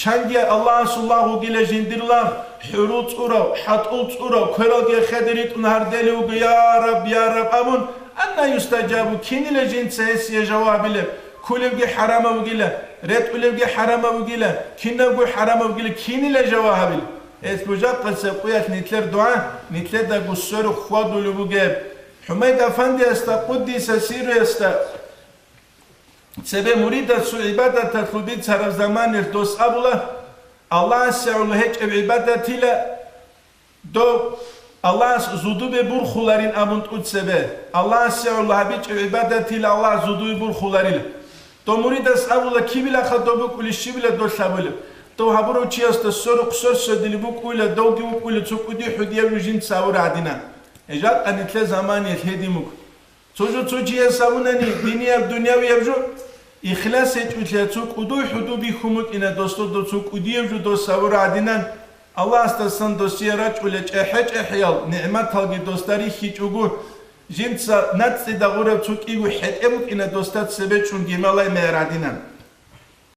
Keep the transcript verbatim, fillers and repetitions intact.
Чанги Аллагьасул лагъ вугила жиндир лагъ, хӀурул цӀурав, хӀатӀул цӀурав, квералги хеде ритӀун гьардели вуго: «Я Раб, я Раб», – абун, анна юстаджабу, кинила жинца гьесие жаваб гьабилеб, кколебги хӀарамаб вугила, ретӀулебги хӀарамаб вугила, кинабго хӀарамаб вугила, кинила жаваб гьабил? Гьес бужахъаса къуялъ нилъер дугӀа, нилъедаго сверухъ хьвадулеб бугеб. ХӀумайд Афандиясда, къуддиса сирруясда, цебе муридасул гӀибадаталъул бицараб заманалъ дос абула: «Аллагьасе гӀоло гьечӀеб гӀибадатила дов Аллагьас зудубе бурхуларин», – абун тӀуцебе. «Аллагьасе гӀоло гьабичӀеб гӀибадатила Аллагьас зудубе бурхуларила». Дов муридас абула: «Кибилаха дов букӀули, щибила дов лъабулеб? Дов гьабурав чиясда сверухъ сверсвердили букӀуйла, довги вукӀуйла цо кӀуди-хӀудияб жо жинца гьабура гӀадина». Гьеб жакъа нилъер заманалъ гьедин буго. Цо жо цо чияс гьабунани динияб, дунявияб жо, ихлас гьечӀолъи, цо кӀудуй-хӀудуй бихьун букӀина досда, цо кӀудияб жо дос гьабура гӀадинан, Аллагьасдасан досие рачӀула чӀехӀе-чӀехӀиял нигӀматалги досда рихьичӀого, жинца нацӀцӀида гъураб цо кӀиго хӀетӀе букӀина досда цебе чӀун гималай мегӀер гӀадинан.